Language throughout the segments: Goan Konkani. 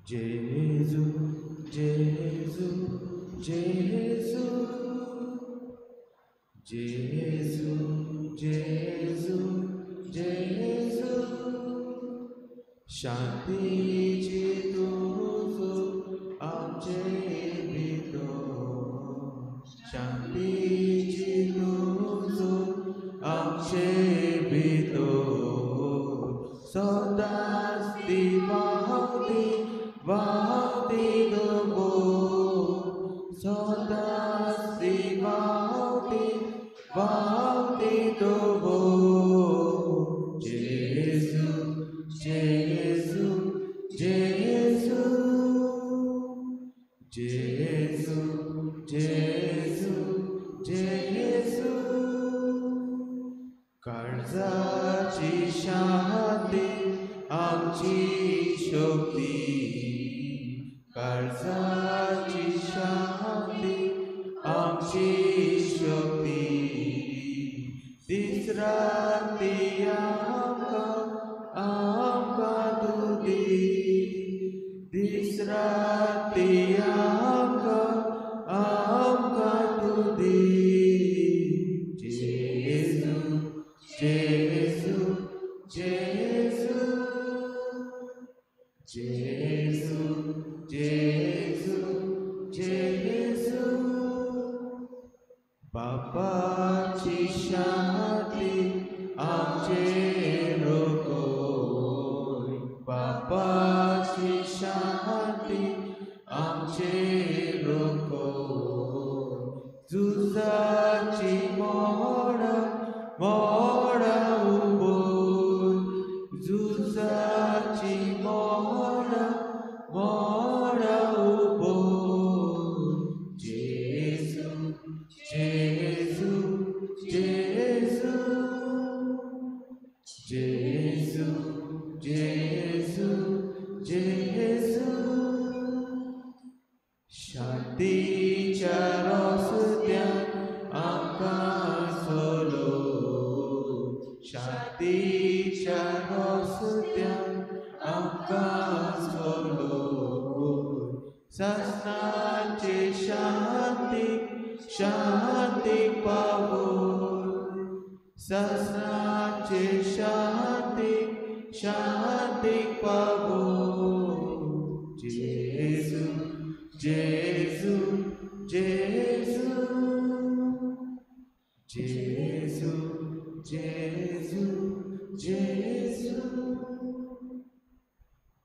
जेजू जेजू जेजू जेजू जेजू जेजू शांतीची तुजो आमचे भितर शांतीची तुजो आमचे भितर सदांच ती वावती वावती दवर सदांच ती वावती वावती दवर जेजू जेजू जेजू जेजू जेजू जेजू काळजाची शांती आमची शक्ती काळजाची शांती आमची शक्ती दीस राती आमकां आमकां तूं दी दीस राती आमकां आमकां तूं दी जेजू जेजू जेजू जेजू जेजू जेजू बापाची शांती आमचेर रोखय बापाची शांती आमचेर रोखय झुजाची मोडां मोडां उबय झुजाची मोडां मोडां उबय जेजू जेजू जेजू जेजू जेजू जेजू शांतीच्या रस्त्यान आमकां चलोय शांतीच्या रस्त्यान आमकां चलोय सासणाचे शांतीक शांतीक पावय सासणाचे शांतीक शांतीक पावय जेजू जेजू जेजू जेजू जेजू जेजू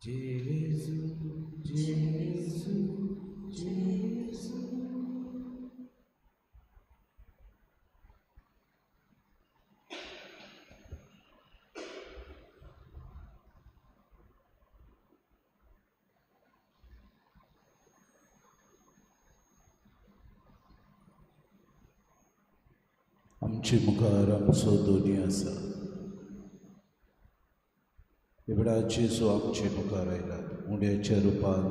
जेजू जेजू जेजू. आमचे मुखार आमचो दोनी आसा. ह्या जेजू आमचे मुखार आयला उंड्याच्या रुपान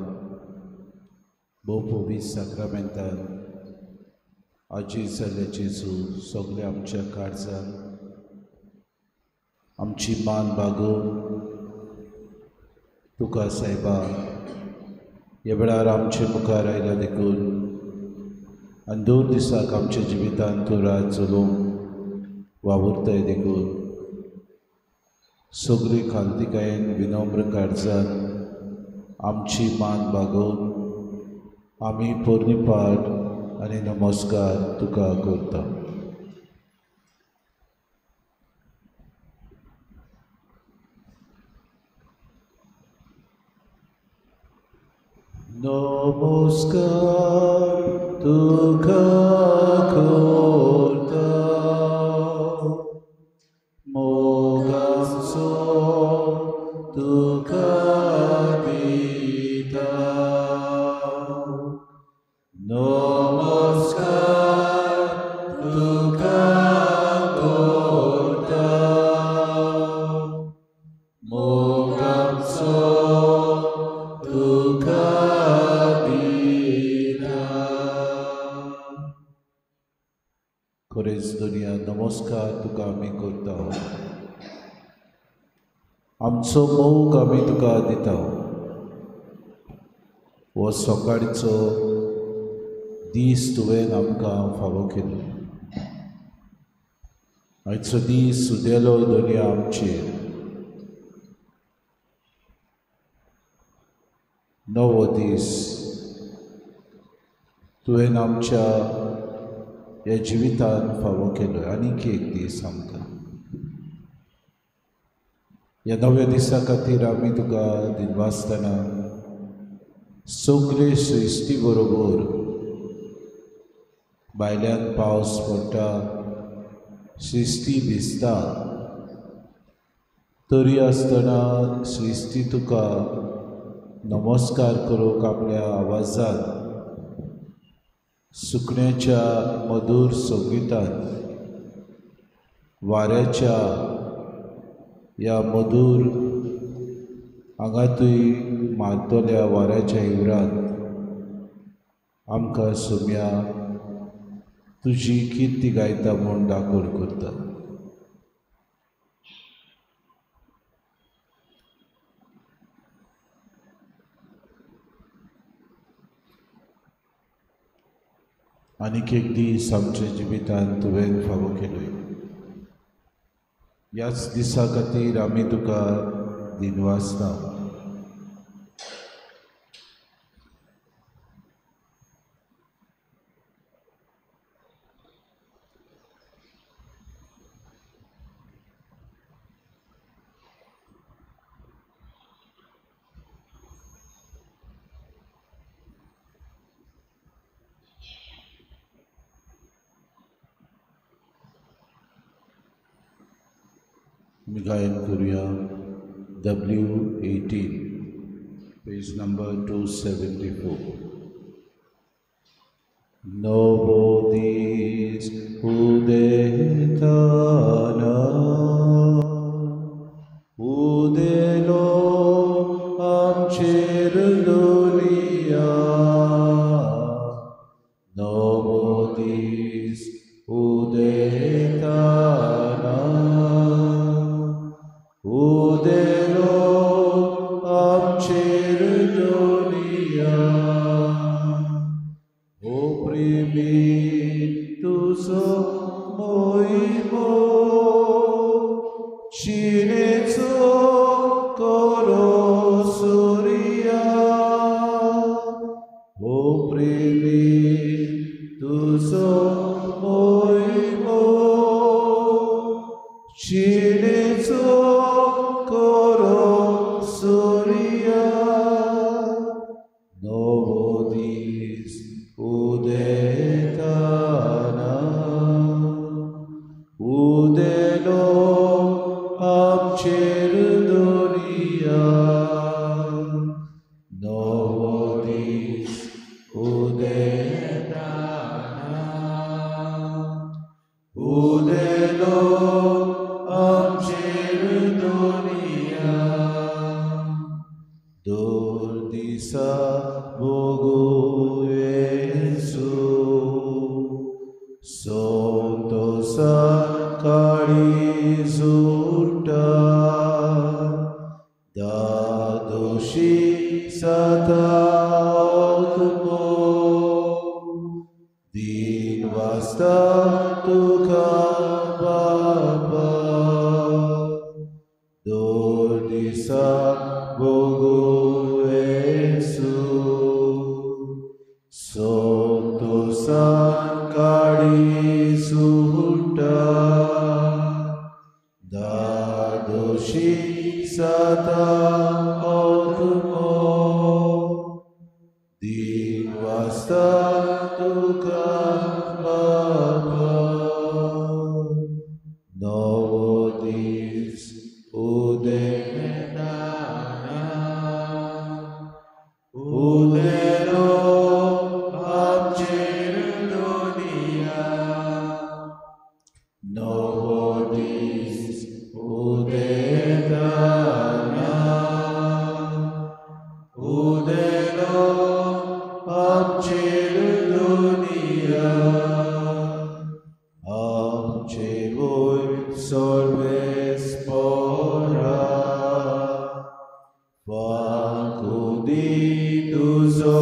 भोव साक्रामेंतान आजी जाल्ले जेजू सगळे आमच्या काळजान आमची मान बागोवन तुका सायबा ह्या वेळार आमचे मुखार आयला देखून आनी दोन दिसाक आमच्या जिवितान तूं रात चलोवंक वावुरताय देखून सगळी खांतिकायेन विनम्र काळजान आमची मान बागोवन आमी पोरणी पाठ आनी नमस्कार तुका करता. नमस्कार तुका करता मोगाचो तुका दिता नमस्कार तुका करता मोगाचो तुका दिता. खरेंच दुनिया नमस्कार तुका आमी करता. आमचो मोग आमी तुका दिता. हो सकाळचो दीस तुवें आमकां फावो केलो. आयचो दीस उदेलो दर्या आमचेर, नवो दीस तुवें आमच्या ह्या जिवितान फावो केलो. आनीक एक दीस आमकां ह्या नव्या दिसा खातीर आमी तुका दिनवासतना सगळे सृश्टी बरोबर भायल्यान पावस पडटा, सृश्टी भिजता, तरी आसतना सृश्टी तुका नमस्कार करूंक आपल्या आवाजान, सुकण्याच्या मधूर संगितान, वाऱ्याच्या ह्या मधूर आंगातूय मारतल्या वाऱ्याच्या हिवरान आमकां सोम्या तुजी किर्ती गायता म्हूण दाखोवण करता. आनीक एक दीस आमच्या जिवितान तुवें फावो केलोय. ह्याच दिसा खातीर आमी तुका दिनवासता. आमी गायन करुया W18, page number 274. नवो दीस उदेताना उदेलो आमचेर दुनिया, नवो दीस उदेताना उदेलो आमचेर दुनिया. ओ प्रेमी तुजो मोहिमो जिणेचो करो सुर्या, ओ प्रेमी तुजो मोहिमो जिणेचो करो सुर्या. नवो दीस उदेताना उदेलो आमचेर दुनिया, नवो दीस उदेताना उदेलो आमचेर दुनिया. दुर्दिसा भोगू येसू संतोषा काळी जुटा, दादोशी सतात्मो दिन वाजता तुका बाबा. दुर्दिसा भोगू येसू संतोषा काळी सुटा, दादोशी सतात्मो दिन वाजता तुका बाबा. नवो दीस उदेताना उदेलो आमचेर दुनिया, नवो दीस उदेताना उदेलो आमचेर दुनिया. आमचे वयर सर्वेस्परा, फांकू दी तुजो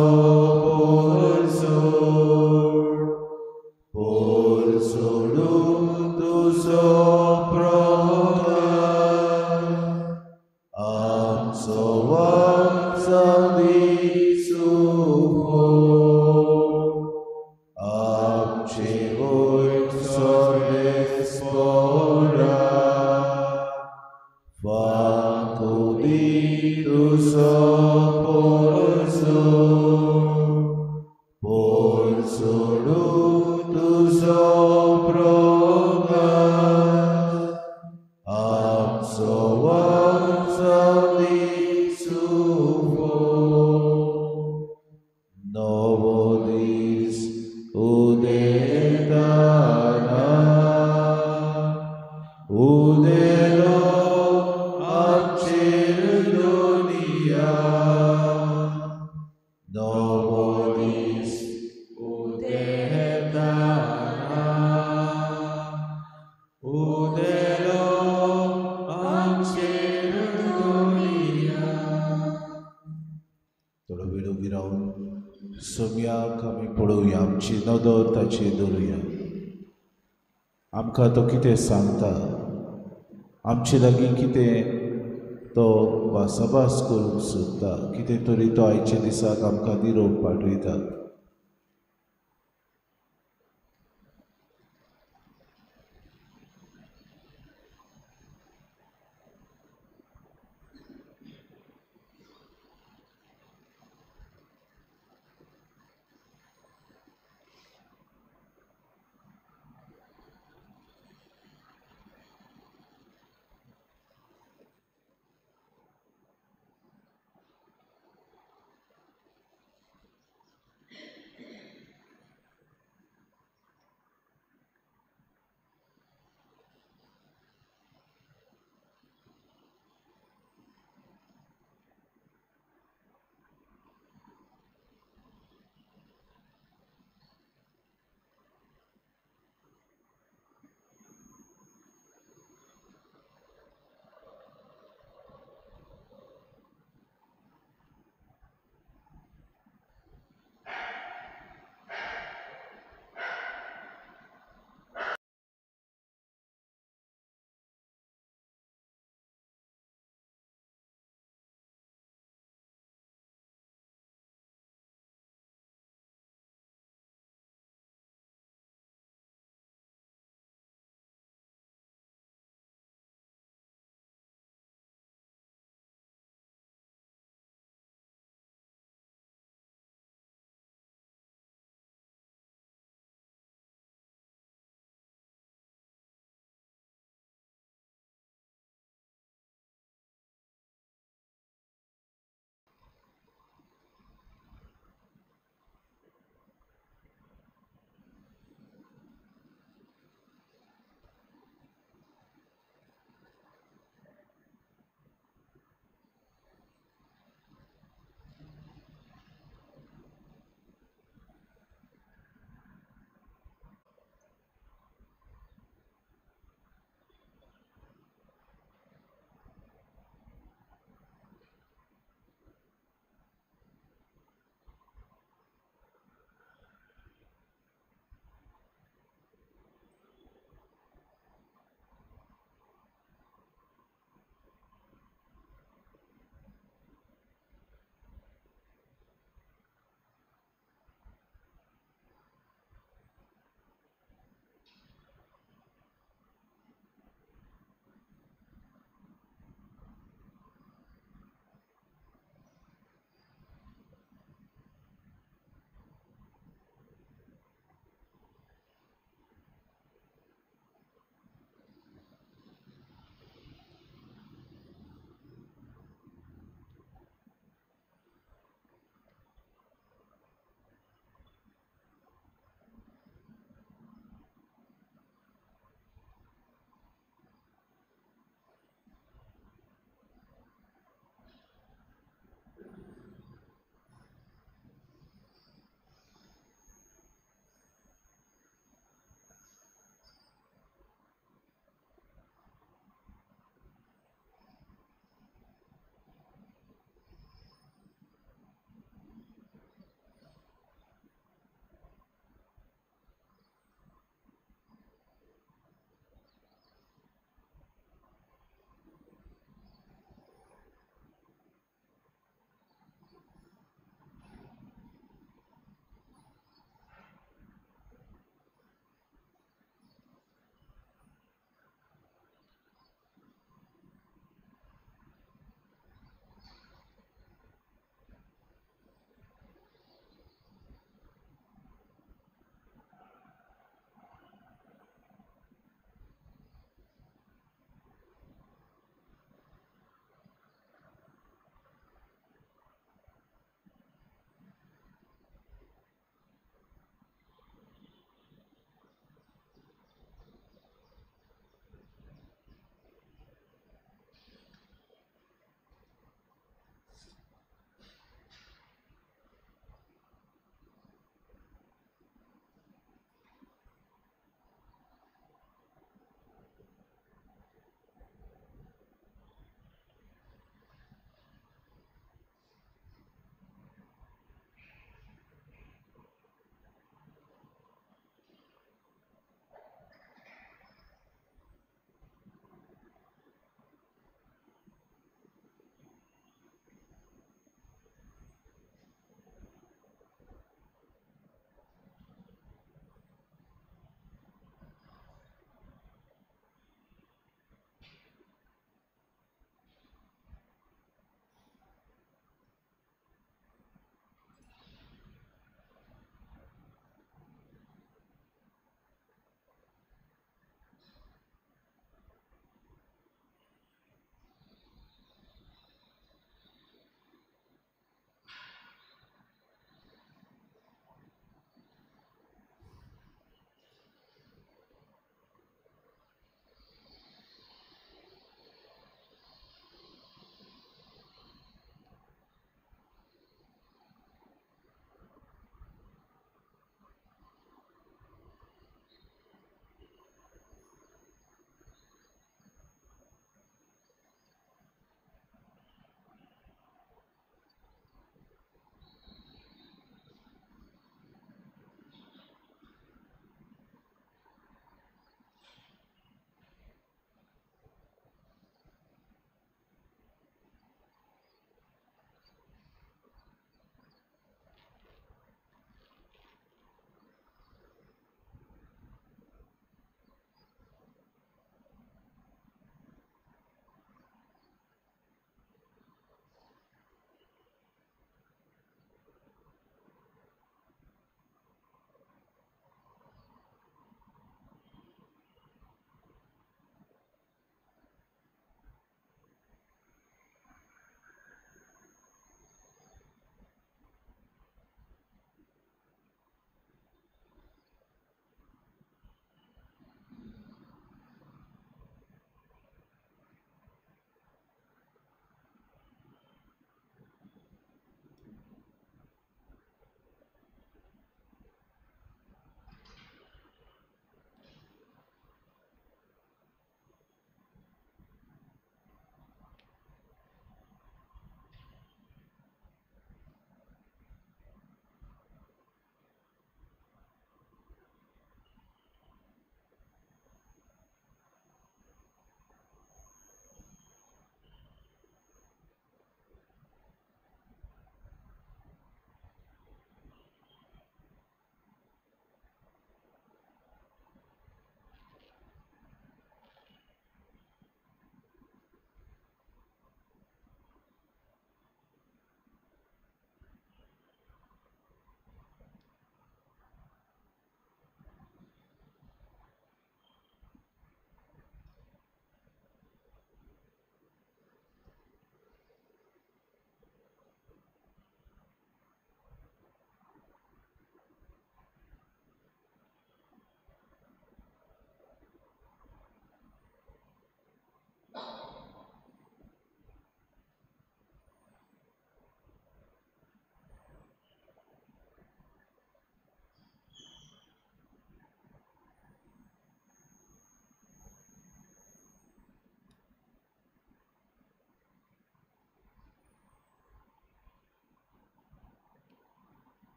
सोमयाक आमी पळोवया, आमची नदर ताचेर दवरुया. आमकां तो कितें सांगता, आमचे लागीं कितें तो भासाभास करूंक सोदता, कितें तरी तो आयच्या दिसाक आमकां निरोप पाठयता.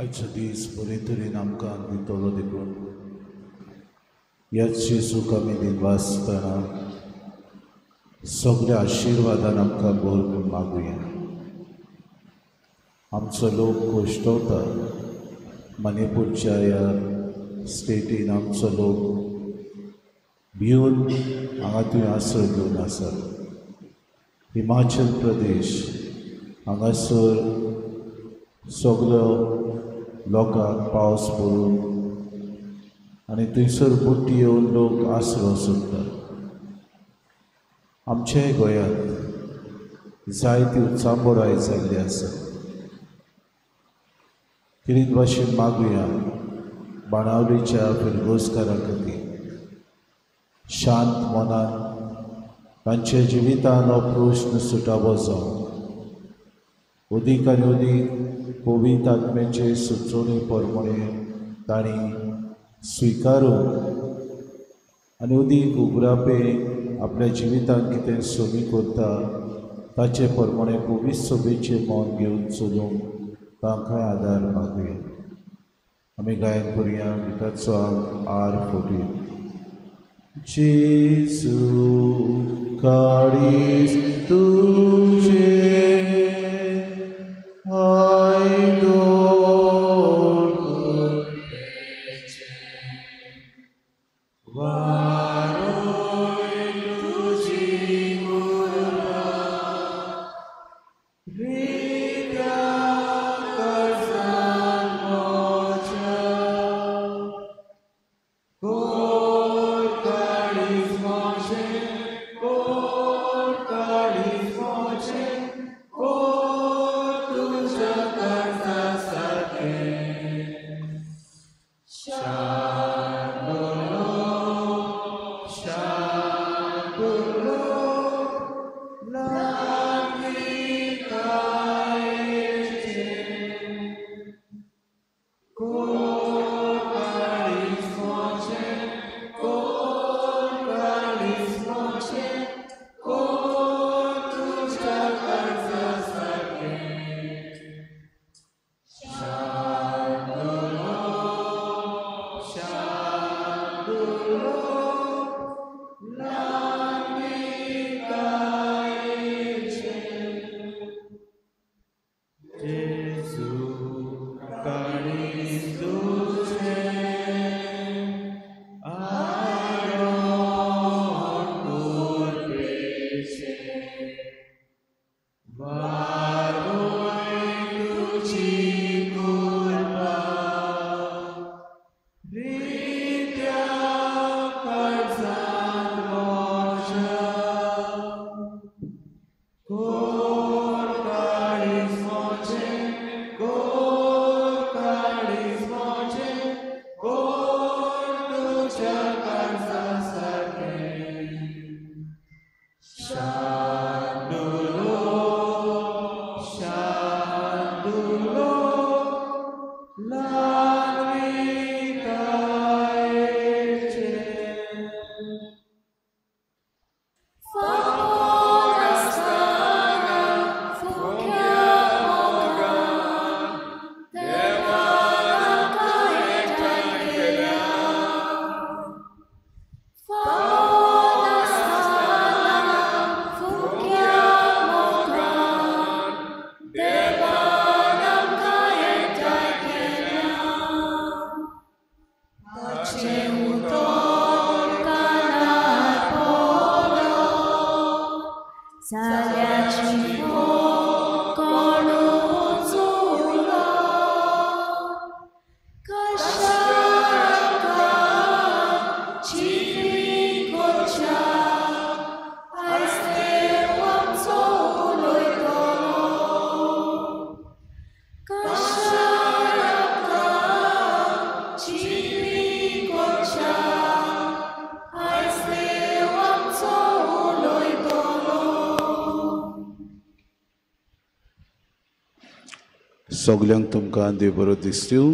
आयचो दीस बरे तरेन आमकां दितलो देखून ह्याच जेजूक आमी दिनवासतना सगळ्या आशिर्वादान आमकां भर म्हूण मागुया. आमचो लोक कोश्टवता मणिपूरच्या ह्या स्टेटीन आमचो लोक भिवन हांगा थंय आश्रय घेवन आसात. हिमाचल प्रदेश हांगासर सगळो लोकांक पावस पडून आनी थंयसर बुट्टी येवन लोक आसरो सोदतात. आमच्याय गोंयांत जायती उचांबळाय जाल्ली आसा. किरीत भाशेन मागुया बाणावलीच्या फिरगोजकारां खातीर शांत मनान तांच्या जिवितान हो प्रश्न सुटावो जावं. अदीक आनी अदीक पवित्र आत्म्याचे सुचोवणे प्रमाणे तांणी स्विकारूंक आनी अदीक उगरापे आपल्या जिवितांत कितें सोमी करता ताचे प्रमाणे पवित्र सभेचें मन घेवन चलूंक तांकां आदार मागुया. आमी गायन करुया गिताचो आंक R14. जेजू काळीज तुजें आयदोन करपेचें वारोय तुजी कृपा रित्या काळजान म्हज्या कोर काळीज म्हजें कोर काळीज म्हजें कोर तुज्या काळजा सारकें. शांतुलो शांतुलो ल्हानविकायेचें कोर काळीज म्हजें कोर काळीज म्हजें कोर तुज्या काळजा सारकें. शांतुलो शांतुलो ल्हानविकायेचें. जेजू काळीज तुजें आयदोन करपेचें वारोय तुजी कृपा रित्या काळजान म्हज्या कोर काळीज म्हजें कोर काळीज म्हजें कोर तुज्या काळजा सारकें. शांतुलो शांतुलो ल्हानविकायेचें. सगल्यांक तुमकां देव बरो दिसतूं.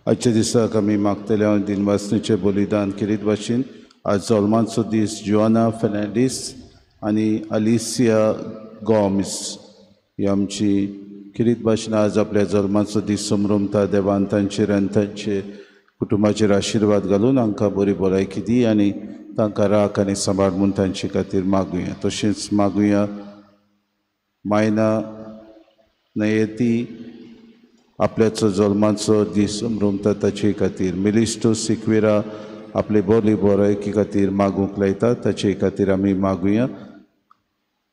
आजच्या दिसाक आमी मागतले हांव दिनवासनेचें बलिदान केरीत भाशेन आज जल्माचो दीस जुआना फेर्नांडीस आनी अलिसिया गोम्स ही आमची खेरीत भाशेन आज आपल्या जल्माचो दीस समरमता. देवान तांचेर आनी तांचे कुटुंबाचेर आशिर्वाद घालून हांकां बरी भलायकी दी आनी तांकां राख आनी सांबाळ म्हूण तांचे खातीर मागुया. तशेंच मागुया मायना नयेती आपल्याचो जल्माचो दीस समरमता ताचे खातीर. मिलिस्टो सिक्वेरा आपले बरी बरायकी खातीर मागूंक लायता ताचे खातीर आमी मागुया.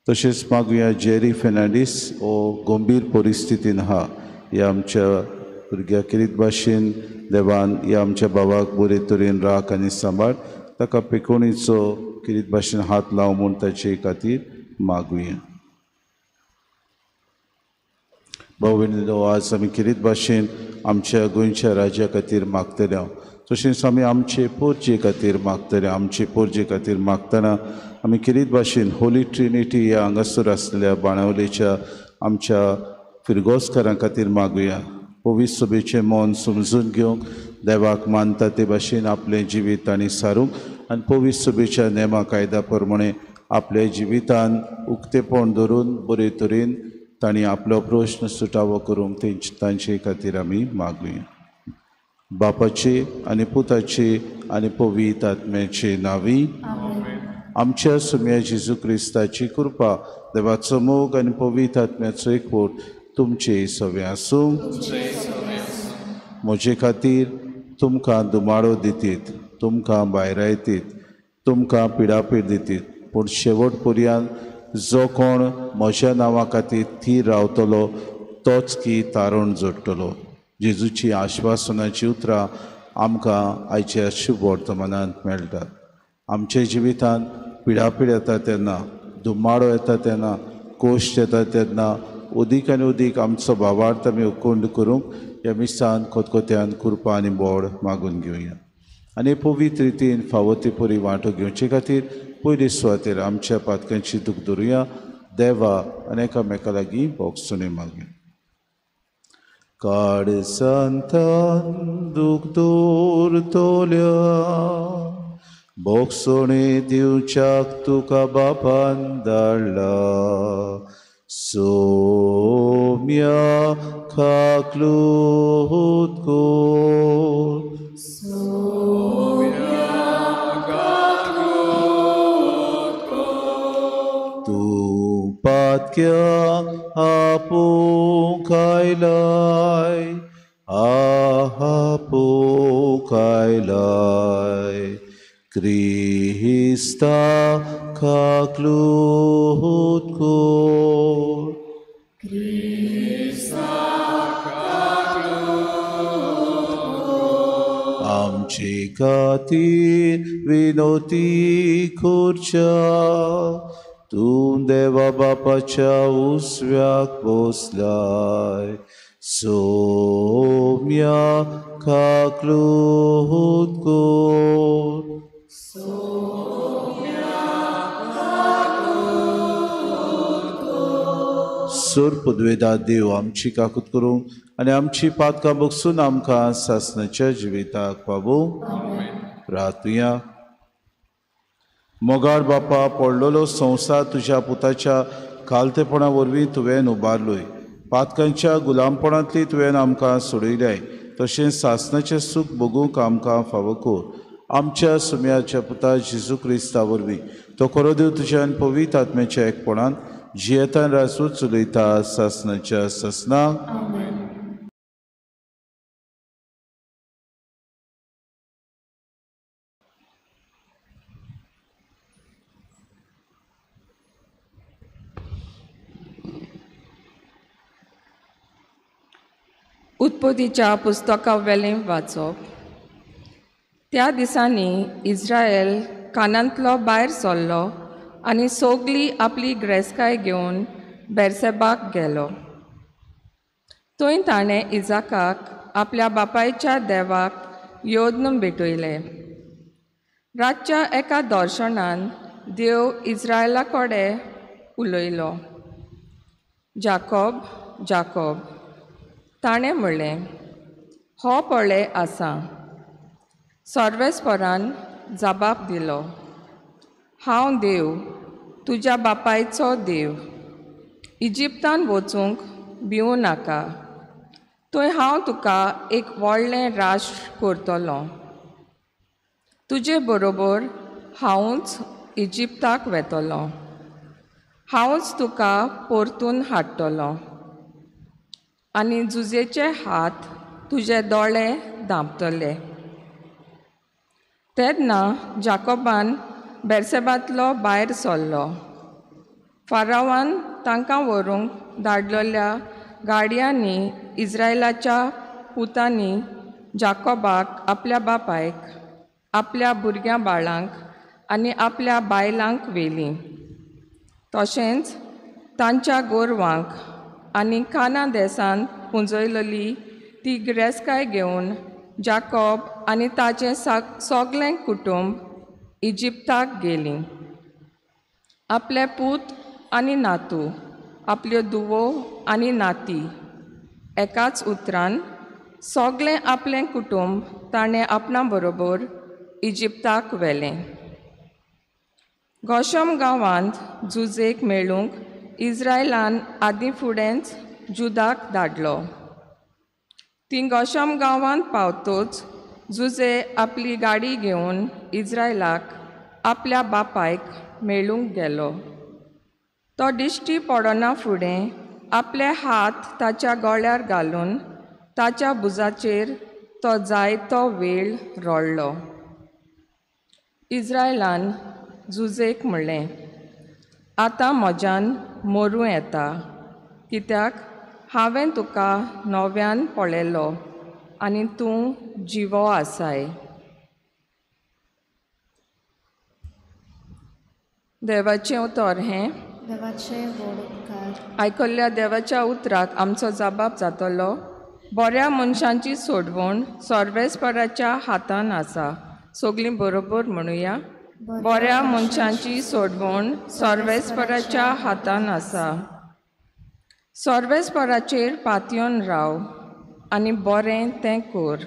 तशेंच मागुया जेरी फेर्नांडीस हो गंभीर परिस्थितीन आहा ह्या आमच्या भुरग्या खेरीत भाशेन देवान ह्या आमच्या भावाक बरे तरेन राख आनी सांबाळ ताका पेकोणीचो खेरीत भाशेन हात लाव म्हूण ताचे खातीर मागुया. भाव भयणींनो, आज आमी खेरीत भाशेन आमच्या गोंयच्या राज्या खातीर मागतले हांव. तशेंच आमी आमचे पोरजे खातीर मागतले. आमचे पोरजे खातीर मागतना आमी खेरीत भाशेन होली ट्रिनिटी ह्या हांगासर आसलेल्या बाणावलेच्या आमच्या फिरगोजकारां खातीर मागुया. पवित्र सभेचें मन समजून घेवंक देवाक मानता ते भाशेन आपलें जिवीत तांणी सारूंक आनी पवित्र सभेच्या नेमा कायद्या प्रमाणे आपल्या जिवितान उक्तेपण धरून बरे तरेन तांणी आपलो प्रश्न सुटावो करूंक तांचे खातीर आमी मागुया. बापाचे आनी पुताचे आनी पवित्र आत्म्याचे नांवी आमच्या सुम्या जेजू क्रिस्ताची कृपा, देवाचो मोग आनी पवित्र आत्म्याचो एकवट तुमचे सगळें आसूं. म्हजे खातीर तुमकां दुमाळो दितीत, तुमकां भायरायतीत, तुमकां पिडापीड दितीत, पूण शेवट पर्यंत जो कोण म्हज्या नांवा खातीर थीर रावतलो तोच की तारण जोडटलो. जेजूची आश्वासनाची उतरां आमकां आयच्या शुभ वर्तमानांत मेळटात. आमच्या जिवितांत पिडापीड येता तेन्ना, धुमाडो येता तेन्ना, कोश्ट येता तेन्ना अदीक आनी अदीक आमचो भावार्थ आमी उकोंड करूंक ह्या मिसान खतखत्यान कृपा आनी बोड मागून घेवया आनी पवित्र रितीन फावो ते परी वांटो घेवचे खातीर पयले सुवातेर आमच्या पातकांची दूख धरुया. देवा आनी एकामेका लागीं भोगसुणी मागया. काळजांतल्यान दूख दवरतल्या भोगसुणी दिवच्याक तुका बापान धाडला. सोम्या खाकलूत कोर, सोम्या खाकलूत कोर, तूं पातक्यांक आपोवंक आयलाय, आपोवंक आयलाय, क्रिस्ता खाकलूत कोर, क्रिस्ता खाकलूत कोर, आमचे खातीर विनोती करच्या तूं देवा बापाच्या उजव्याक बसलाय. सोम्या खाकलूत कोर, सोम्या खाकलूत कोर. सोर पदवेदा देव आमची काकूत करूंक आनी आमची पातकां बगसून आमकां सासणाच्या जिविताक पावोवं. प्रार्थुया. मोगाळ बापा, पडलेलो संवसार तुज्या पुताच्या खालतेपणा वरवीं तुवें उबारलोय. पातकांच्या गुलामपणांतली तुवें आमकां सोडयल्याय, तशेंच सासणाचें सूख भोगूंक आमकां फावो कर. आमच्या सुम्याच्या पुता जेजू क्रिस्ता वरवीं तो खरो देव तुज्या आनी पवित्र आत्म्याच्या एकपणान जियेतान राजू चलयता सासणाच्या सासणाक. उत्पत्तीच्या पुस्तकावेलें वाचप. त्या दिसांनी इस्रायल कानांतलो भायर सरलो आनी सगली आपली ग्रेसकाय घेवन बेरसेबाक गेलो. थंय ताणें इजाकाक आपल्या बापायच्या देवाक योद्न भेटयलें. रातच्या एका दर्शनान देव इस्रायला कडेन उलयलो, जाकोब, जाकोब. ताणें म्हणलें, हो पळय आसा. सर्वेस्परान जबाब दिलो, हांव देव, तुज्या बापायचो देव. इजिप्तान वचूंक भिवूं नाका, थंय हांव तुका एक व्हडलें राष्ट्र करतलो. तुजे बरोबर हांवूच इजिप्ताक वेतलो, हांवूच तुका परतून हाडटलो आनी जुजेचे हात तुजे दोळे धांपतले. तेन्ना जाकोबान बेर्सेबांतलो भायर सरलो. फारावान तांकां व्हरूंक धाडलेल्या गाडयांनी इस्रायलाच्या पुतांनी जाकोबाक आपल्या बापायक, आपल्या भुरग्यां बाळांक आनी आपल्या बायलांक व्हेलीं, तशेंच तांच्या गोरवांक आनी काना देसांत पुंजयलेली ती गिरेस्तकाय घेवन जाकोब आनी ताचें सगळें कुटुंब इजिप्ताक गेलीं. आपले पूत आनी नातू, आपल्यो धुवो आनी नाती, एकाच उतरान सगळें आपलें कुटुंब ताणें आपणा बरोबर इजिप्ताक व्हेलें. गोशम गांवांत जुजेक मेळूंक इस्रायलान आदीं फुडेंच जुदाक धाडलो. ती गोशम गांवांत पावतोच जुजे आपली गाडी घेवन इस्रायलाक आपल्या बापायक मेळूंक गेलो. तो दिश्टी पडना फुडें आपले हात ताच्या गळ्यार घालून ताच्या भुजाचेर तो जायतो वेळ रडलो. इस्रायलान जुजेक म्हणलें, आतां म्हज्यान मरूं येता, कित्याक हांवें तुका नव्यान पळयलो आनी तूं जिवो आसाय. देवाचें उतर हें. देवाचे व्हड उपकार. आयकल्ल्या देवाच्या उतराक आमचो जबाब जातलो. बऱ्या मनशांची सोडवण सर्वेस्पराच्या हातान आसा. सगळीं बरोबर म्हणुया, बऱ्या मनशांची सोडवण सर्वेस्पराच्या हातान आसा. सर्वेस्पराचेर पातयेवन राव आनी बरें तें कर.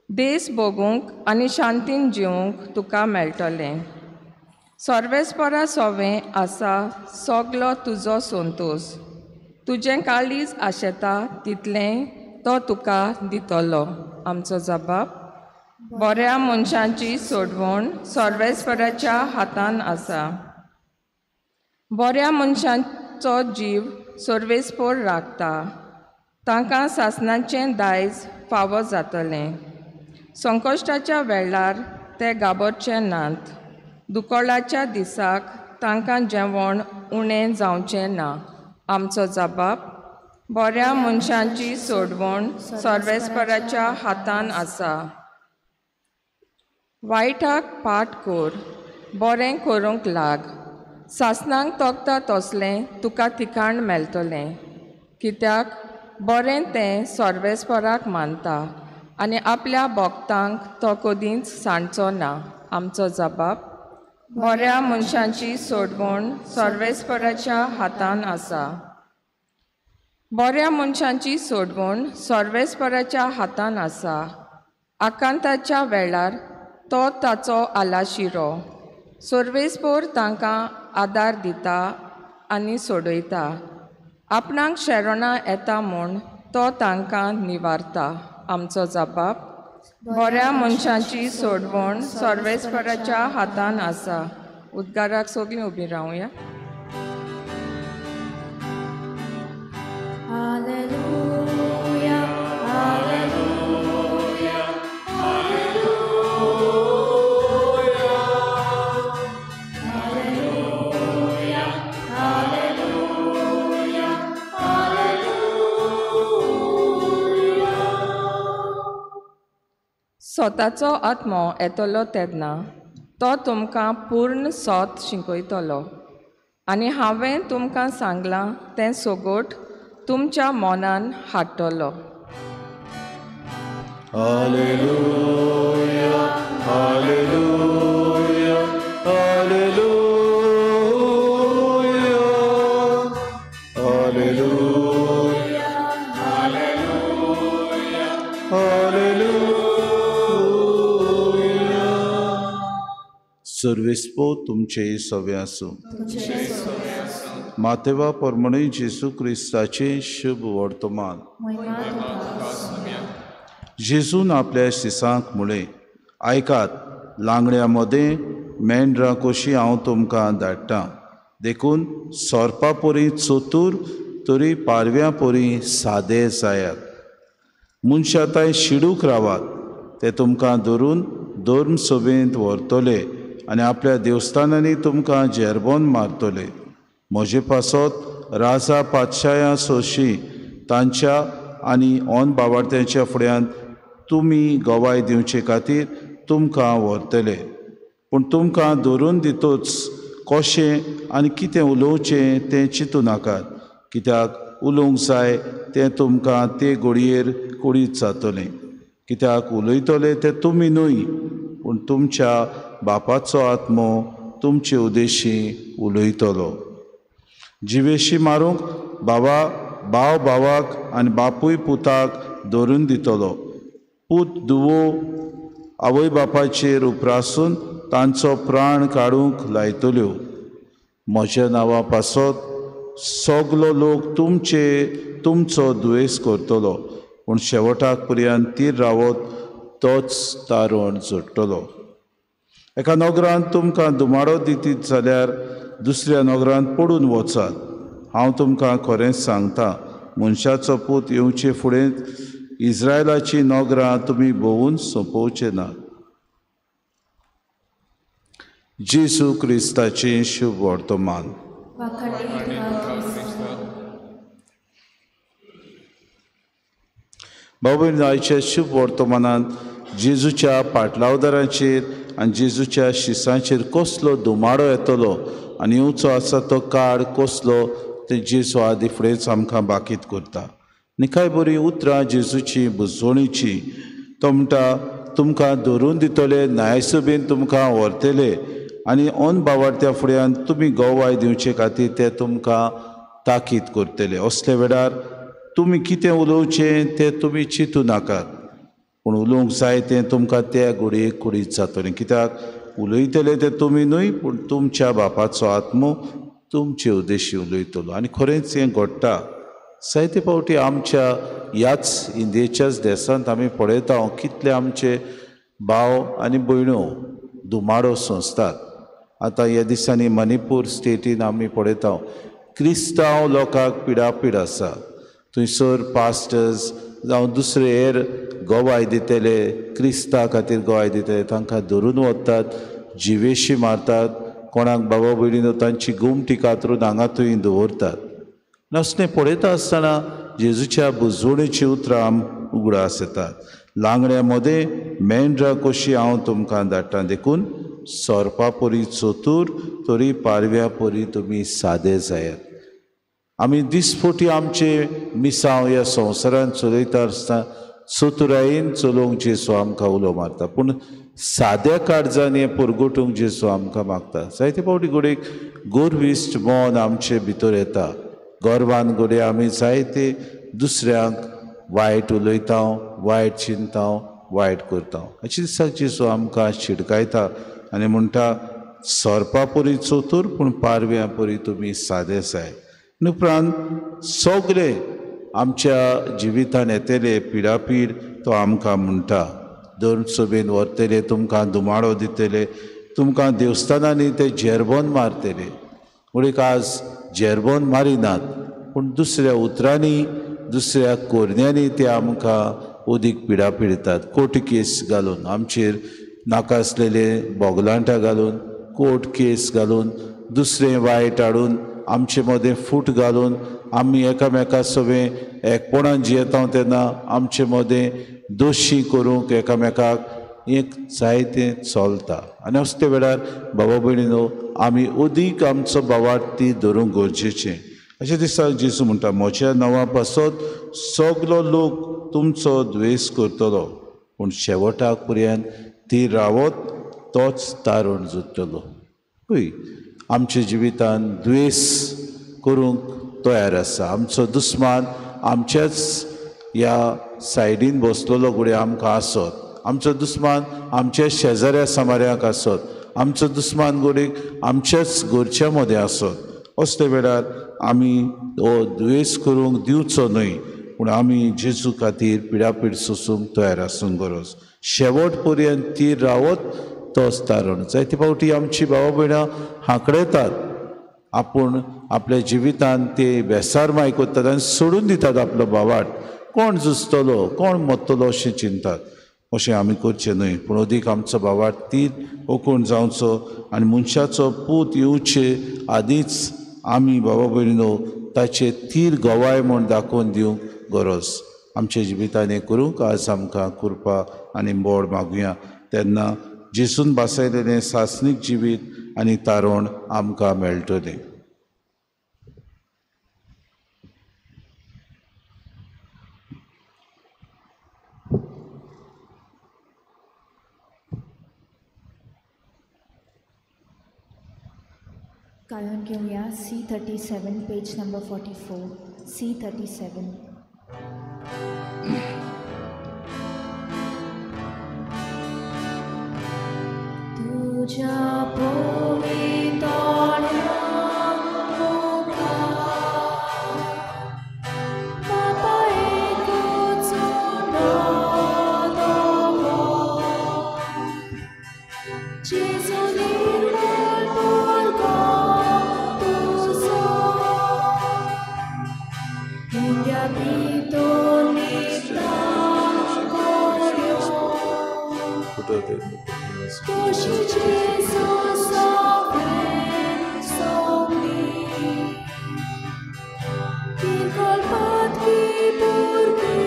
देस भोगूंक आनी शांतीन जिवूंक तुका मेळटलें. सर्वेस्परा सोवें आसा सगलो तुजो संतोश. तुजें काळीज आशेता तितलें तो तुका दितलो. आमचो जबाब, बऱ्या मनशांची सोडवण सर्वेस्पराच्या हातान आसा. बऱ्या मनशांचो जीव सर्वेस्पर राखता, तांकां सासणाचें दायज फावो जातलें. संकश्टाच्या वेळार ते गाबरचे नात, दुकळाच्या दिसाक तांकां जेवण उणें जावचें ना. आमचो जबाब, बऱ्या मनशांची सोडवण सर्वेस्पराच्या हातान आसा. वायटाक पाट कर, बरें करूंक लाग. सासणाक तोखता तसलें तुका ठिकाण मेळटलें, कित्याक बरें तें सर्वेस्पराक मानता आनी आपल्या भक्तांक तो कदींच सांडचो ना. आमचो जबाब, बऱ्या मनशांची सोडवण सर्वेस्पराच्या हातान आसा. बऱ्या मनशांची सोडवण सर्वेस्पराच्या हातान आसा. आकांताच्या वेळार तो ताचो आलाशिरो. सर्वेस्पर तांकां आदार दिता आनी सोडयता. आपणाक शेरणां येता म्हूण तो तांकां निवारता. आमचो जबाब, बऱ्या मनशांची सोडवण सर्वेस्पराच्या हातान आसा. उद्गाराक सगळीं उबीं रावया. Hallelujah, hallelujah, hallelujah, hallelujah, hallelujah, hallelujah. स्वताचो आत्मो येतलो तेन्ना तो तुमकां पूर्ण सोत शिकयतलो आनी हांवें तुमकां सांगलां तें सोगोट तुमच्या मनान हाडटलो. Hallelujah, hallelujah, hallelujah, hallelujah, hallelujah, hallelujah. सर्वेस्पो तुमचे सवे आसूं. मातेवा परमणे जेजू क्रिस्ताचें शुभ वर्तमान. जेजून आपल्या शिसांक म्हळें, आयकात, लांगड्या मदें मेंढरां कशीं हांव तुमकां धाडटां, देखून सोरपा परी चतूर तरी पारव्यां परी सादे जायात. मनशां तांय शिडूक रावात, ते तुमकां धरून धर्म सभेंत व्हरतले आनी आपल्या देवस्थानांनी तुमकां जेरबोन मारतले. म्हजे पासत राजा पातशाया सोशी तांच्या आनी ऑन बावार्थ्यांच्या फुड्यांत तुमी गवाय दिवचे खातीर तुमकां व्हरतले. पूण तुमकां धरून दितूच कशें आनी कितें उलोवचें तें चिंतू नाकात, कित्याक उलोवंक जाय तें तुमकां ते घडयेर कुडीत जातलें. कित्याक उलयतले तें तुमी न्हय, पूण तुमच्या बापाचो आत्मो तुमचे उद्देशी उलयतलो. जिवेशी मारूंक बाबा भाव भावाक आनी बापूय पुताक धरून दितलो. पूत दुवो आवय बापायचेर उप्रासून तांचो प्राण काडूंक लायतल्यो. म्हज्या नांवा पासत सगलो लोक तुमचो दुयेंस करतलो, पूण शेवटाक पर्यंत तीर रावत तोच तारण जोडटलो. एका नगरांत तुमकां दुमाडो दितीत जाल्यार दुसऱ्या नगरांत पडून वचात. हांव तुमकां खरेंच सांगता, मनशाचो पूत येवचे फुडें इस्रायलाची नगरां तुमी भोंवून सोंपोवचे नात. जेजू क्रिस्ताचें शुभ वर्तमान. बाबू आयच्या शुभ वर्तमानांत जेजूच्या पाटलावदारांचेर आनी जेजूच्या शिसांचेर कसलो धुमाडो येतलो आनी येवचो आसा तो काळ कसलो तें जेजू आदी फुडेंच आमकां बाकीत करता. निकाय बरी उतरां जेजूची बुजवणीची. तो म्हणटा, तुमकां धरून दितले, न्यायसभेन तुमकां व्हरतले आनी ऑन बावार्थ्या फुड्यान तुमी गवाय दिवचे खातीर ते तुमकां ताकीद करतले. असले वेळार तुमी कितें उलोवचें तें तुमी चिंतू नाकात, पूण उलोवंक जाय तें तुमकां त्या घडयेक कुडीत जातलें. कित्याक उलयतले तें तुमी न्हय, पूण तुमच्या बापाचो आत्मो तुमचे उद्देशी उलयतलो. आनी खरेंच हें घडटा. जायते फावटी आमच्या ह्याच इंडियेच्याच देशांत आमी पळयता कितले आमचे भाव आनी भयण्यो धुमाडो सोंसतात. आतां ह्या दिसांनी मणिपूर स्टेटीन आमी पळयता क्रिस्तांव लोकांक पिडापीड आसा. थंयसर पास्टर्स जावं दुसरे हेर गवाय दितले, क्रिस्ता खातीर गवाय दितले, तांकां धरून वतात, जिवेशी मारतात, कोणाक बाबा भयणीनो तांची गोमटी कातरून हांगा थंय दवरतात. नसलें पळयता आसतना जेजूच्या बुजवणेची उतरां उगडास येतात. लांगड्या मदें मेंढरां कशी हांव तुमकां धाडटा, देखून सोरपा परी चतूर तरी पारव्या परी तुमी सादे जायात. आमी दिसफोटी आमचे मिसांव ह्या संवसारांत चलयता आसतना चतुरायेन चलोवंक जेजू आमकां उलो मारता, पूण साद्या काळजान हें परगटूंक जेजू आमकां मागता. जायते फावटी घडयेक गोरविश्ट मन आमचे भितर येता. गर्वान घडये आमी जायते दुसऱ्यांक वायट उलयता, वायट चिंता, वायट करता. अशें दिसाक जेजू आमकां शिडकायता आनी म्हणटा, सोरपा परी चतूर पूण पारव्यां परी तुमी सादे जाय. उपरांत सगळे आमच्या जिवितान येतले पिडापीड तो आमकां म्हणटा, धर्म सभेन व्हरतले, तुमकां धुमाडो दितले, तुमकां देवस्थानांनी ते झेरबोन मारतले. म्हणून आज झेरबोन मारिनात, पूण दुसऱ्या उतरांनी दुसऱ्या कोरण्यांनी ते आमकां अदीक पिडा पिडतात. कोर्ट केस घालून आमचेर नाका आसलेले बोगलांटां घालून, कोर्ट केस घालून, दुसरें वायट हाडून आमचे मदें फूट घालून आमी एकामेका सगळें एकपणान जियेता तेन्ना आमचे मदें दोशी करूंक एकामेकाक एक जायतें चलता. आनी असल्या वेळार बाबा भयणीनो आमी अदीक आमचो भावार्थी धरूंक गरजेचें. अशें दिसा जेजू म्हणटा, म्हज्या नांवा पासत सगलो लोक तुमचो द्वेस करतलो, पूण शेवटाक पर्यंत ती रावत तोच तारण जोडटलो. हय, आमच्या जिवितान द्वेस करूंक तयार आसा. आमचो दुस्मान आमच्याच ह्या सायडीन बसलेलो घडये आमकां आसत, आमचो दुस्मान आमच्या शेजाऱ्या समाऱ्याक आसत, आमचो दुस्मान गोडीक आमच्याच घरच्या मदें आसत असले वेळार आमी हो दुयेंस करूंक दिवचो न्हय, पूण आमी जेजू खातीर पिडापीड सोसूंक तयार आसूंक गरज. शेवट पर्यंत तीर रावत तोच तारण. जायते फावटी आमची भावा भयणां हांकडेतात, आपूण आपल्या जिवितान ते बेसारमाय करतात आनी सोडून दितात आपलो भावाट. कोण झुजतलो, कोण मरतलो अशें चिंतात. अशें आमी करचें न्हय, पूण अदीक आमचो भावाट तीर ओकूण जावचो आनी मनशाचो पूत येवचे आदींच आमी बाबा भयणीनो ताचे तीर गवाय म्हूण दाखोवन दिवंक गरज. आमच्या जिवितान हें करूंक आज आमकां कृपा आनी बोड मागुया. तेन्ना जेजून भासयलेलें सासणीक जिवीत आनी तारण आमकां मेळटलें. गायन घेवया C37 page number 44 C37. तुझ्या पवितोळ्या मुखार बापा एकूच उणो जेजू निर्मळ भुरगो तुजो मुग्या भितर न्हिदता गोडयो Così Gesù sopra sopri, ti colpat chi purpi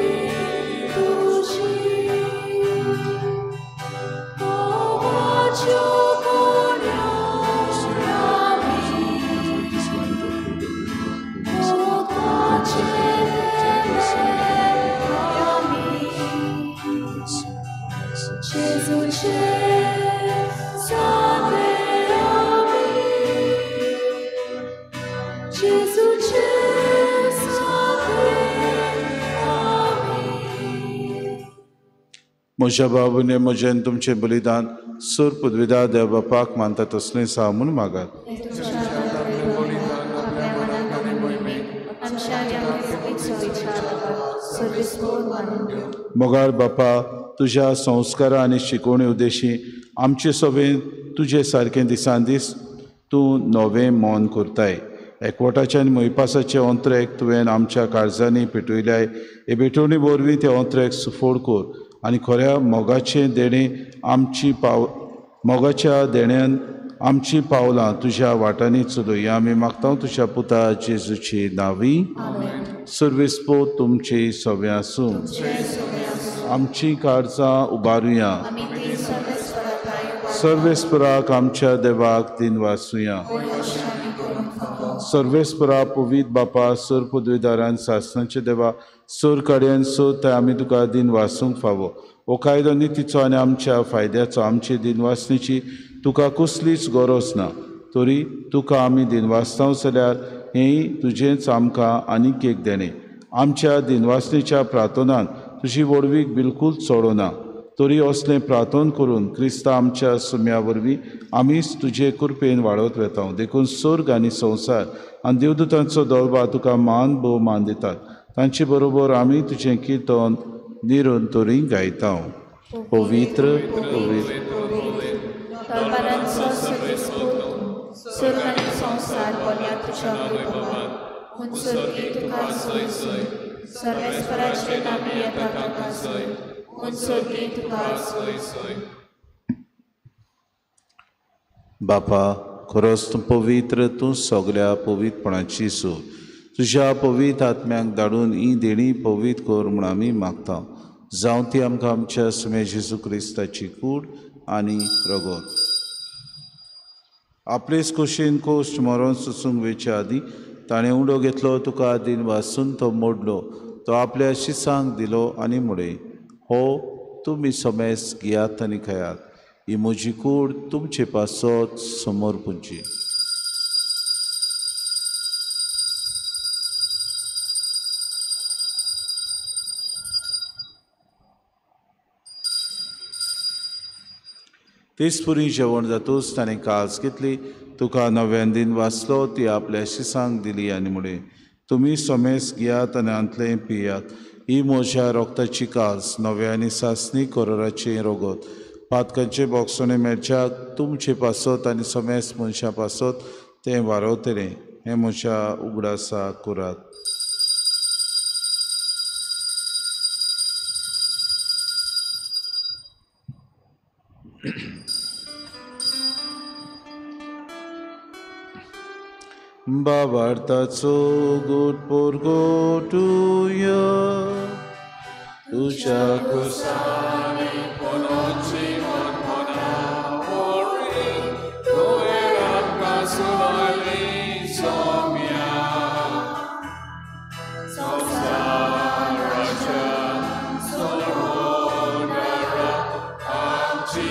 tuci, o bacio con ami, o pace ami, Gesù c'è. म्हज्या बाबूने म्हजें तुमचें बलिदान सूर पदवीदार देव बापाक मानता तसलें सा म्हूण मागात. मोगाळ बापा, तुज्या संस्कारा आनी शिकवणी उद्देशी आमचे सभेन तुजे सारकें दिसान दीस तूं नवें मन करताय. एकवटाचे आनी मोयपासाचे अंत्रेक तुवें आमच्या काळजांनी पेटयल्याय. हे भेटवणी वरवीं ते अंत्रेक सुफोड कर आनी खऱ्या मोगाचें देणें आमची मोगाच्या देण्यान आमची पावलां तुज्या वाटांनी चलया. आमी मागता तुज्या पुता जेजूची नावी. सर्वेस्पो तुमची सव्या आसूं. आमची काळजां उबारुया. सर्वेस्पराक आमच्या देवाक दिनवासुया. सर्वेस्परा पवीत बापा, सर पदवीदारान सासणाचे देवा, सर काड्यान सर थंय आमी तुका दिनवासूंक फावो. हो कायदो नितीचो आनी आमच्या फायद्याचो. आमची दिनवासणेची तुका कसलीच गरज ना, तरी तुका आमी दिनवासता जाल्यार हेंय तुजेंच आमकां आनीक एक देणें. आमच्या दिनवासणेच्या प्रार्थनान तुजी व्हडवीक बिलकूल चडना, तरी असलें प्रार्थन करून क्रिस्ता आमच्या सुम्या वरवीं आमीच तुजे कृपेन वाडत वेता. देखून स्वर्ग आनी संवसार आनी देवदूतांचो दलबा तुका मान भोवमान दितात. तांचे बरोबर आमी तुजें किर्तन निरंतरी गायता. पवित्र पवित्र बापा, खरोच तूं पवित्र, तूं सगळ्या पवित्रपणाची सो. तुज्या पवित्र आत्म्यांक धाडून ही देणी पवित्र कर म्हूण आमी मागता. जावं ती आमकां आमच्या सुमे जेजू क्रिस्ताची कूड आनी रगत. आपलेच खोशयेन कोश्ट मरोन सोसूंक वेचे आदीं ताणें उडो घेतलो, तुका दिन वासून तो मोडलो, तो आपल्या शिसांक दिलो आनी म्हणलें, हो तुमी समेस घेयात आनी खायात, ही म्हजी कूड तुमचे पासत समोर पुंची. तेच पुरी जेवण जातूच ताणें कास घेतली, तुका नव्यान दिन वाचलो, ती आपल्या शिसांक दिली आनी म्हळें, तुमी समेस घेयात आनी हांतलें पियात. ही म्हज्या रोगताची कास, नव्या आनी सासणी कोरोराचें रोगत, पातकांचे बोगसणे मेळच्याक तुमचे पासत आनी समेस मनशां पासत तें वारवतलें. हें म्हज्या उगडासा करात. बाबार्थाचो गोट पोरगोटुया तुज्या कुसानी पुनोची मनमना ओरी तुवें आमकां सुनायली सोम्या संवसाराच्या सोडवणारा आमची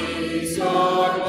सोडवण.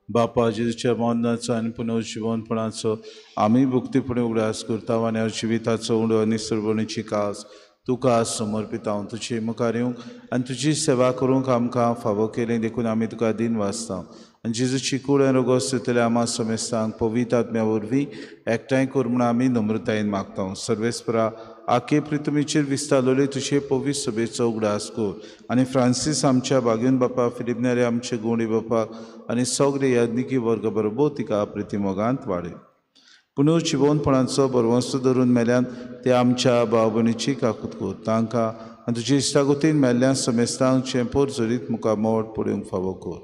बापा जेजूच्या मरणाचो आनी पुनर्जिवनपणाचो आमी भक्तीपणी उगडास करता आनी जिविताचो उंडो आनी सर्वणीची कास तुका समर्पिता. तुजे मुखार येवंक आनी तुजी सेवा करूंक आमकां फावो केली देखून आमी तुका दिन वाचता. आनी जेजूची कूड आनी रोगोस दितले आमा समेस्तांक पवित्र आत्म्या वरवीं एकठांय कर म्हूण आमी नम्रतायेन मागता. सर्वेस्परा आखे प्रितमीचेर विस्तारलोले तुजे पवित्र सभेचो उगडास कर आनी फ्रांसीस आमच्या बागेन बापा, फिलीप नेरे आमचे गोंडी बापा आनी सगळे याज्ञिकी वर्ग बरोबर तिका प्रितीमोगांत वाडय. पुनर्जिवनपणाचो बरवंसो धरून मेल्यान ते आमच्या भाव भयणीची काकूत कर. तांकां आनी तुजे इश्टागतीन मेल्ल्या समेस्तांक चेंपोर जरीत मुखार मोड पडूंक फावो कर.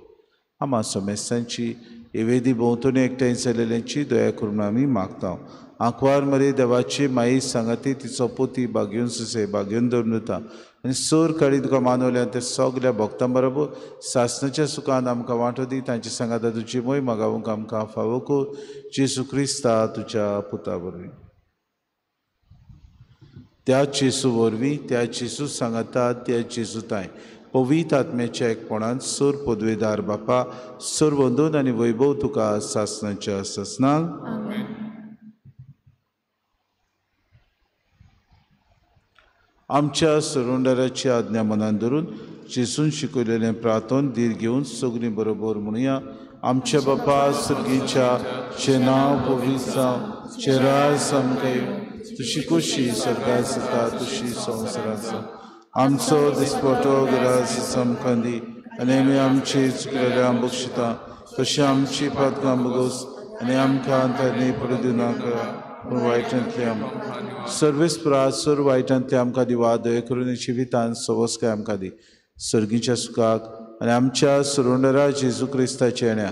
आमा समेस्तांची एवेदी भोंवतणी एकठांय जाल्ल्यांची दया करून आमी मागता. आंकवार मरे देवाची माई सांगाती तिचो पोती बागेवन सुसे बागेवन धरून दिता आनी सोर काळी तुका मानवल्या ते सगल्या भक्तां बरोबर सासणाच्या सुखान आमकां वांटो दी. तांचे सांगाता तुजी मोय मागावंक आमकां फावो कर. जेजू क्रिस्ता तुज्या पुता वरवीं, त्या जेजू वरवीं, त्या जेजू सांगाता, त्या जेजू ताय पवित्र आत्म्याच्या एकपणान सोर पदवेदार बापा सोर वंदून आनी वैभव तुका सासणाच्या सासणाक. आमच्या सरुंडाराची आज्ञा मनान धरून जेजून शिकयलेलें प्रार्थन धीर घेवन सगळीं बरोबर म्हणुया. आमच्या बापा सर्गीच्या, तुजें नांव पवित्र जावं, तुजें राज आमकां येवं, तुजी खोशी स्वर्गांत जाता तशी संवसारांत जावं. आमचो दिसपटो ग्रास आमकां दी आनी आमी आमची चुकलेल्या बक्षिता तशी आमची पातकां बगोस आनी आमकां तांणी पडूं दिवनाका पूण वायटांतली आमकां सर्वेस्परा सर्व वायटांतली आमकां दिवा. दया करून जिवितान सवस्काय आमकां दी. सर्गीच्या सुखाक आनी आमच्या सुरुंडरा जेजू क्रिस्ताच्या येण्या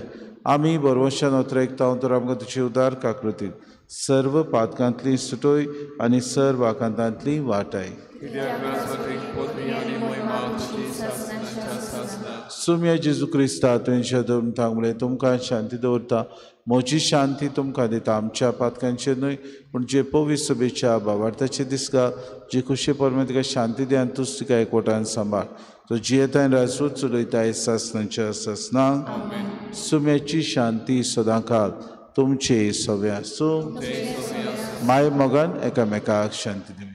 आमी बरवशान ओतरेकता तर आमकां तुजी उदार काकृतीन सर्व पातकांतली सुटोय आनी सर्व आकांतांतली वाटाय. सुम्या जेजू क्रिस्ता तुवें धरून सांगलें तुमकां शांती दवरता, म्हजी शांती तुमकां दिता. आमच्या पातकांचेर न्हय पूण जे पवित्र सभेच्या भावार्थाचे दिसका जे खुशे परमे तिका शांती दी आनी तूच तिका एकवटान सांबाळ. तो जियेता आनी राजूच चलयता सासणाच्या सासणाक. सुम्याची शांती सदांकाल तुमचे सगळे आसूं. माय मोगान एकामेकाक शांती दिवया.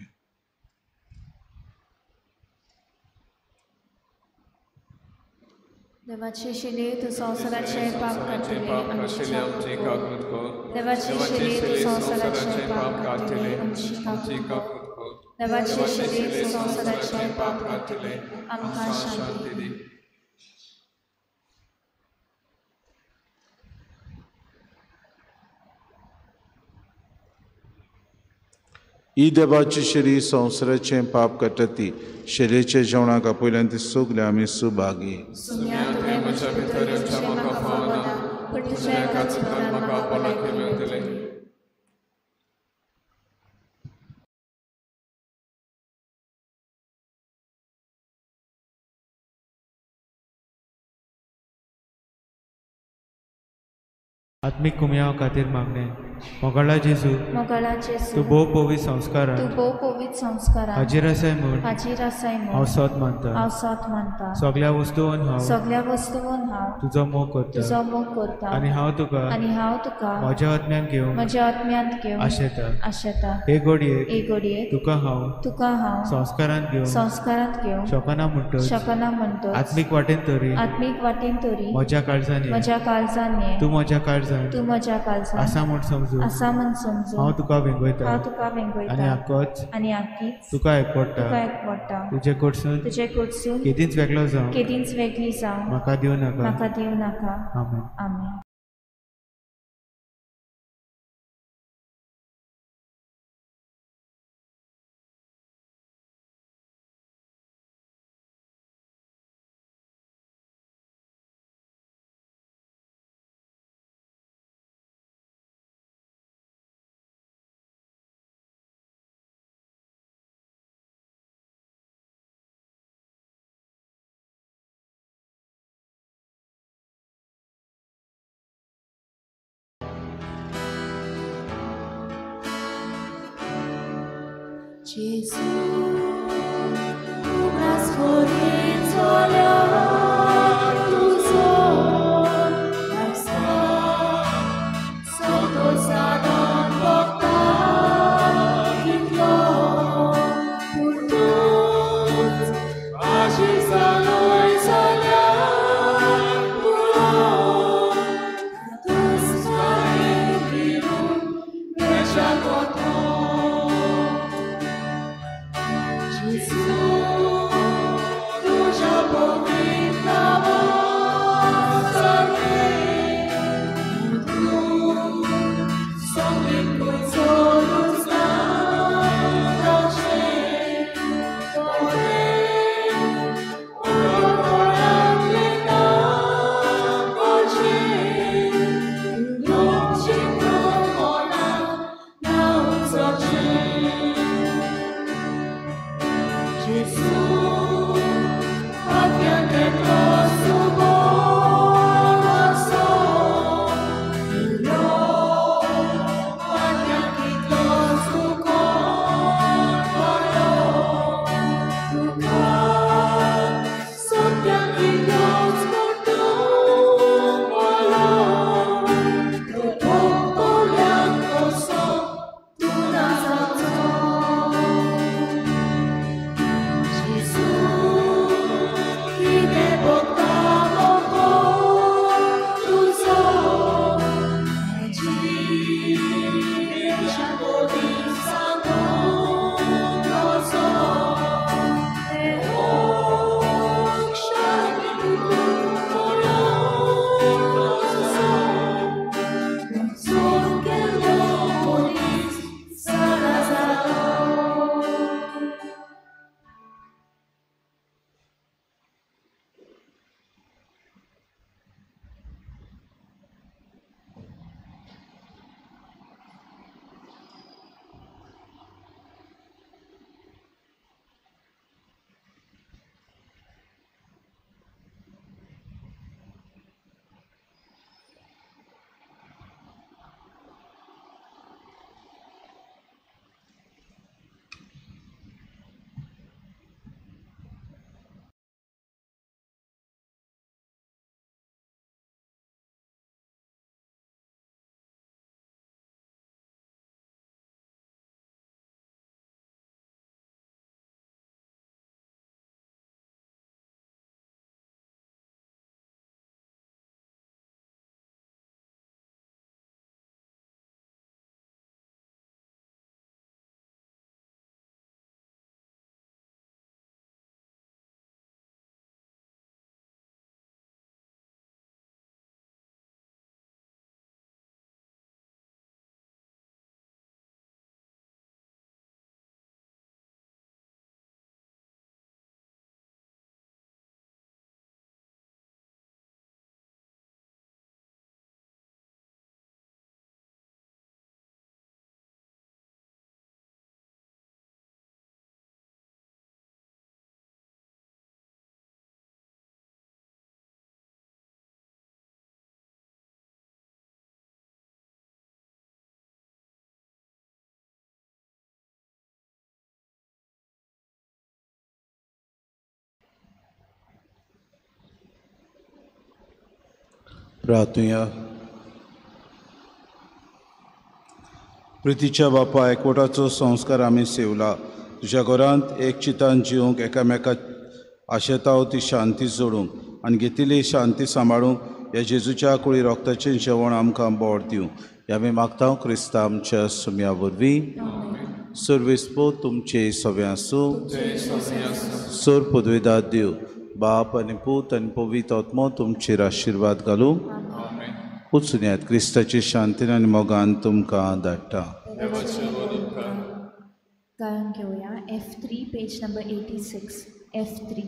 देवाची शिली तूं संवसाराचें पाप काडटली आमची काकूत कर. देवाची शिली तूं संवसाराचें पाप काडटली आमची काकूत कर. देवाची शिली तूं संवसाराचें पाप काडटली आमकां शांती दी. ही देवाची शिरी संवसाराचें पाप काडटा ती शिरेच्या जेवणाक आपयल्यान ती सगळे आमी सुभागी. आत्मीक कुमयाव खातीर मागणें. मोगाळा जेजू, मोगाळा जेजू, तूं भोव पवित्र संस्कारान, तूं भोव पवित्र संस्कारान हाजीर आसाय म्हूण, हाजीर आसाय म्हूण हांव सत मानता, हांव सत मानता. सगळ्या वस्तून हांव, सगळ्या वस्तून हांव तुजो मोग करता, तुजो मोग करता. आनी हांव तुका, आनी हांव तुका म्हज्या आत्म्यान घेवन, म्हज्या आत्म्यांत घेवन आशेता, आशेता. हे घडयेक, हे घडयेक तुका हांव, तुका हांव संस्कारांत घेवन, संस्कारांत घेवन शकना म्हणटच, शकना म्हणटच, आत्मीक वाटेन तरी, आत्मीक वाटेन तरी म्हज्या काळजान, म्हज्या काळजान ये, तूं म्हज्या काळजान, तूं म्हज्या काळजान आसा म्हूण समजून, आसा म्हूण समजून हांव तुका वेंगयता, हांव तुका वेंगयता. आनी आकोच, आनी आकीच तुका एकवडटा, तुका एकवडटा. तुजे कडसून, तुजे कडसून केदींच वेगळो जावं, केदींच वेगळी जावं म्हाका दिवं नाका, म्हाका दिवं नाका. आमेन. आमेन. Gesù, una tu प्रार्थुया. प्रितीच्या बापा, एकवटाचो संस्कार आमी सेवला. तुज्या घरांत एक चितान जिवंक, एकामेका आशेताव ती शांती जोडूंक आनी घेतिल्ली शांती सांबाळूंक ह्या जेजूच्या कुळी रोगताचें जेवण आमकां बोड दिवं ह्या आमी मागता क्रिस्ता आमच्या सुम्या वरवीं. सर्वेस्पो तुमचे सगळें आसूं. सोर पदवेदार देव बाप आनी पूत आनी पवित्र आत्मो तुमचेर आशिर्वाद घालूं. वचून क्रिस्ताची शांतीन आनी मोगान तुमकां धाडटा. गायन घेवया F3 page number 86 F3.